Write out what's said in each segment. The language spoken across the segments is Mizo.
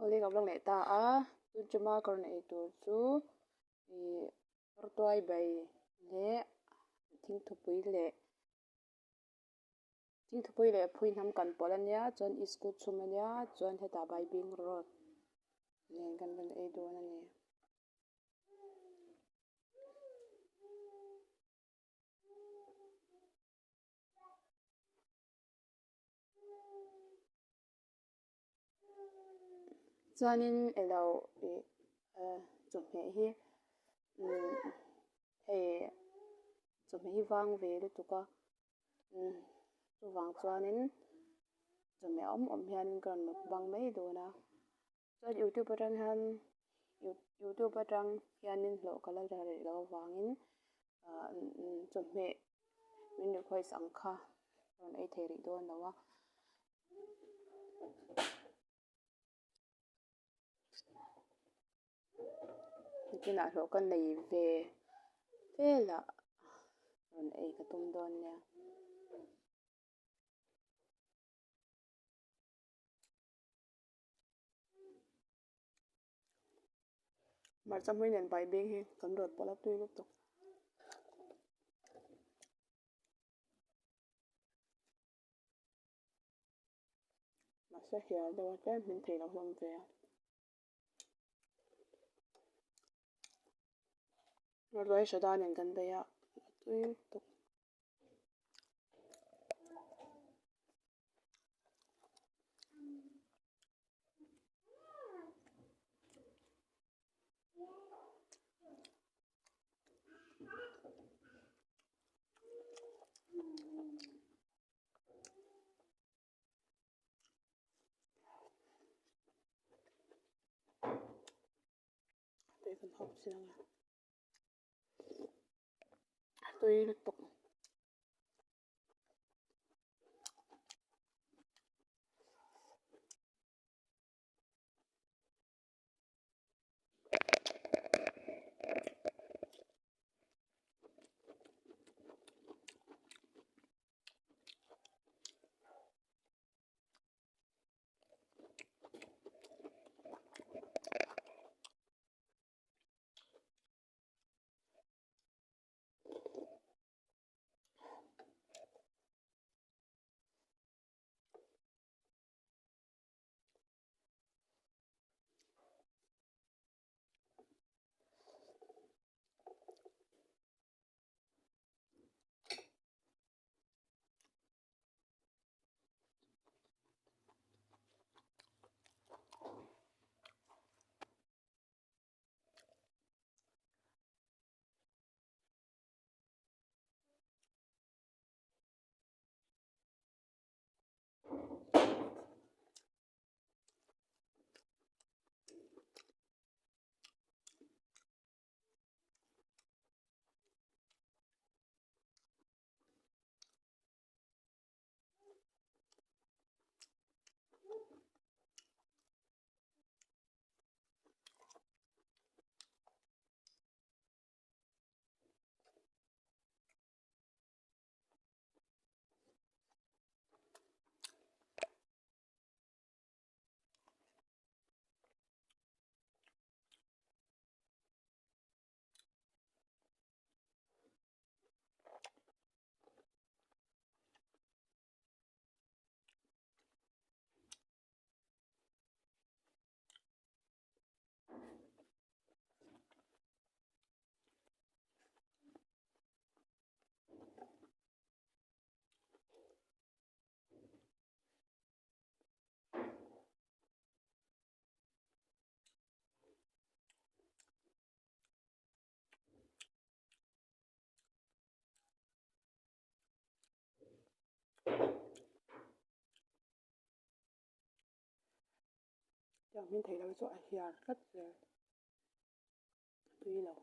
Awle ka vlog leh ta a, tun tuma ka rawn ei tur chu ih rawtuai bai leh thingthupui leh thingthupui leh phui hnam kan pawlh a nia chuan iskut chhum a nia chuan hetah baibing rawt nen kan rawn ei dawn a ni. Chuanin elo ih eh chawhmeh hi umm hei chawhmeh hi vang ve lutuk a umm chuvang chuanin chawhmeh awm awm hianin ka rawn mukbang mai dawn a chuan youtube atang hian youtube atang hianin hlawh ka la la rih loh avangin ah chawhmeh min request ang kha rawn ei thei rih dawn lo a. Nikinah hlawh ka nei ve vel ah rawn ei ka tum dawn nia. Hmarcha hmui nen baibing hi kan rawt pawlh a tui lutuk. Mahse hial deuh a tlem hmin thei lo hlawm ve a. Ruai hra dan in kan bei a, a tui lutuk. Tui kan hawp chiang a tui lutuk. Tiang hmin theih loh chu a hiar tlat zel tui lo.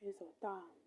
Tui zo ta.